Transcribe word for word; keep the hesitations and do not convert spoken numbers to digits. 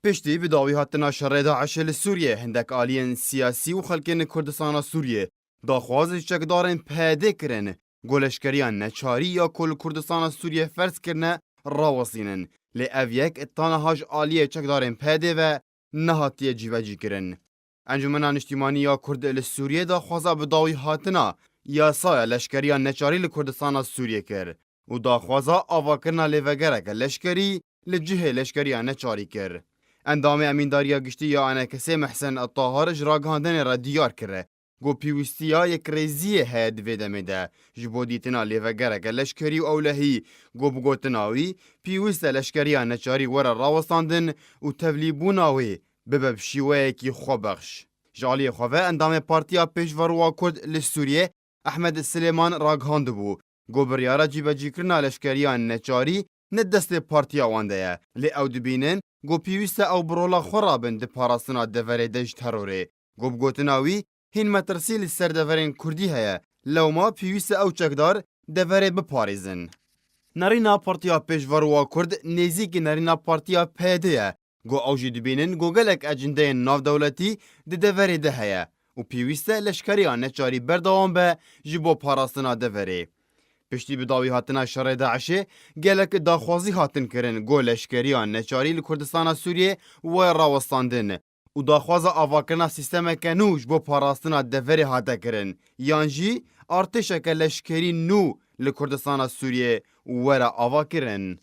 Piştî bi dawî hatina şerê DAIŞê li Sûriyê, hindek aliyên siyasî û xelkên Kurdistana Sûriyê daxwaz ji çekdarên P Y D kirin, ku leşkeriya neçarî ya ku li Kurdistana Sûriyê ferz kirine, rawestînin. Lê ev yek ta niha ji aliyê çekdarên P Y D ve nehatiye cîbecî kirin. Encûmena Niştîmanî ya Kurd li Sûriyê daxwaza bi dawî hatina yasaya leşkeriya neçarî li Kurdistana Sûriyê kir û daxwaza avakirina lêvegereke leşkerî li cihê leşkeriya neçarî kir. Endamê Emîndariya Giştî ya ENKSê Mehsen Tahar ji ragihandinê re diyar kir, ku pêwîstiya yekrêziyê heye di vê demê de ji bo dîtina lêvegereke leşkerî û ewlehî, ku bi gotina wî, pêwîst e leşkeriya neçarî were rawestandin û tevlîbûna wê bibe bi şîweyekî xwebexş. Ji aliyê xwe ve endamê Partiya Pêşveroa Kurd li Sûriyê Ehmed Silêman ragihandibû, ku biryara cîbecîkirina leşkeriya neçarî ne destê partiya wan de ye. Lê ew dibînin, ku pêwîst e ew bi rola xwe rabin di parastina deverê de ji terorê. Ku bi gotina wî, hîn metirsî li ser deverên Kurdî heye. Lewma pêwîst e ew çekdar deverê biparêzin. Nerîna Partiya Pêşveroa Kurd nêzîkî nerîna Partiya P Y D ye. Ku ew jî dibînin, ku gelek ecindeyên navdewletî di deverê de heye û pêwîst e leşkeriya neçarî berdewam be ji bo parastina deverê. Piştî bi dawî hatina şerê DAIŞê, gelek daxwazî hatin kirin, ku leşkeriya neçarî li Kurdistana Sûriyê were rawestandin û daxwaza avakirina sîstemeke nû ji bo parastina deverê hate kirin, yan jî artêşeke leşkerî nû li Kurdistana Sûriyê were avakirin.